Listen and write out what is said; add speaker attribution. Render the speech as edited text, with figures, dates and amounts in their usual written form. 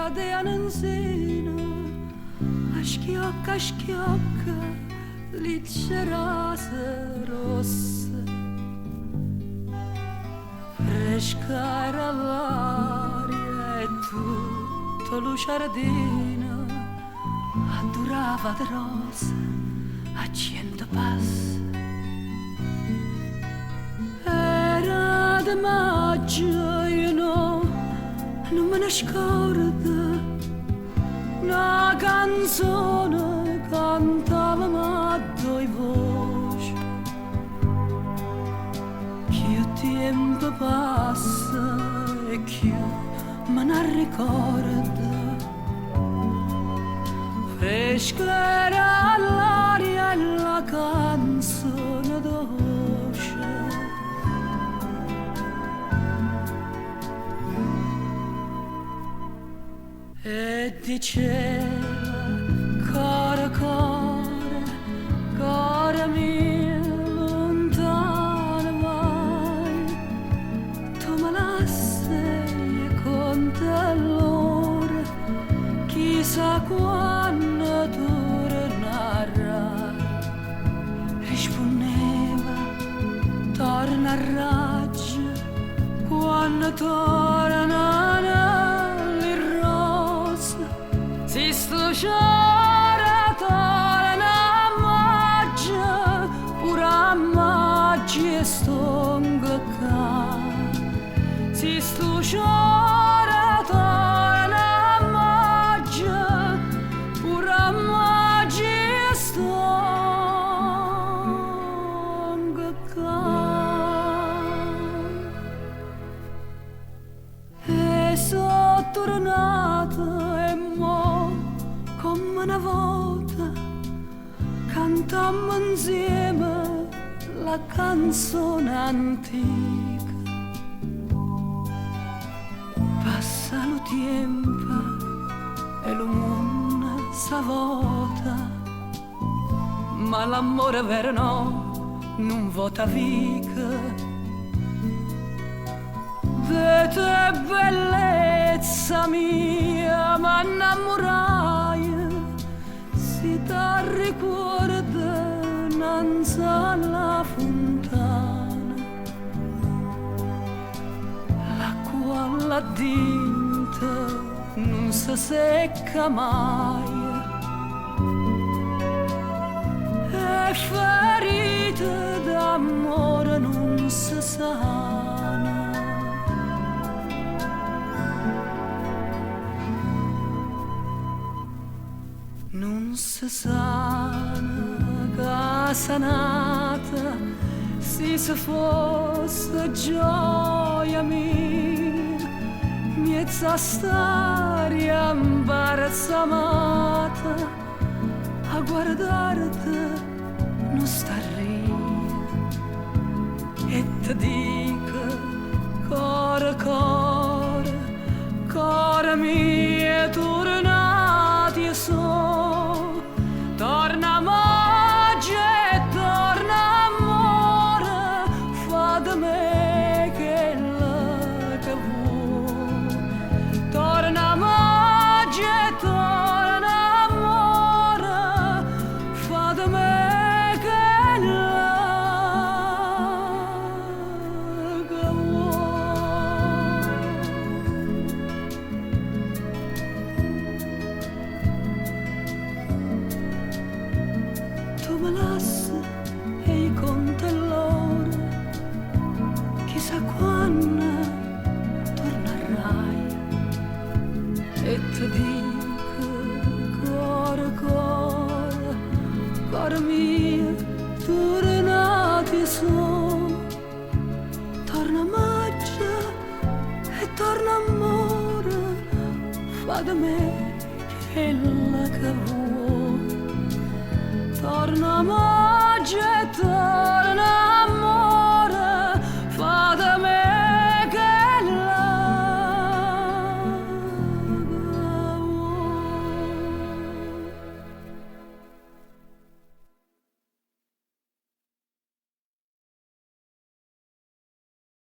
Speaker 1: Cadeano 'nzino a schiocca a schiocca li cerase rosse. Fresca era l'aria e tutto lu ciardino addurava de rose a ciento passe. Era de maggio, io no, nun me ne scordo, na canzone cantavamo a doi voci. Cchiù tiempo passa e cchiù me n'arricordo. Fresca era l'aria e la canzone doce. E diceva, core, core, core mio, lontano vai, tu me lasse e conta l'ora, chissà quando tornerai. Rispondeva, tornarraggio quando tornano le rose. Si stu ciore torna a maggio, pure a maggio io stongo ccà. Si stu ciore torna a maggio, pure a maggio io stongo ccà. E so' turnato e mo, comme na vota, cantammo 'nzieme la canzone antica. Passa lu tiempo e lu munno s'avota, ma l'ammore vero no, nun vota vico. De te bellezza mia m'annammuraie, si t'arricuorde 'nnanz' alla funtana, l'acqua là dinto nun se secca maie. E ferite d'ammore nun se sana. Nun se sana ca sanata si se fosse gioia mia, miez' a st'aria 'mbarsamata a guardarte nun starria e te dico core core core mio turnato io so torna maggio e torna ammore fa de me chell che vuò torna maggio e torna ammore fa de me chell che vuò. Tu me lasse e i' conto ll'ore, chissà quanno tornarrai e te dico core core core mio turnato io so torna maggio e torna ammore fa de me chell che vuò torna maggio e torna.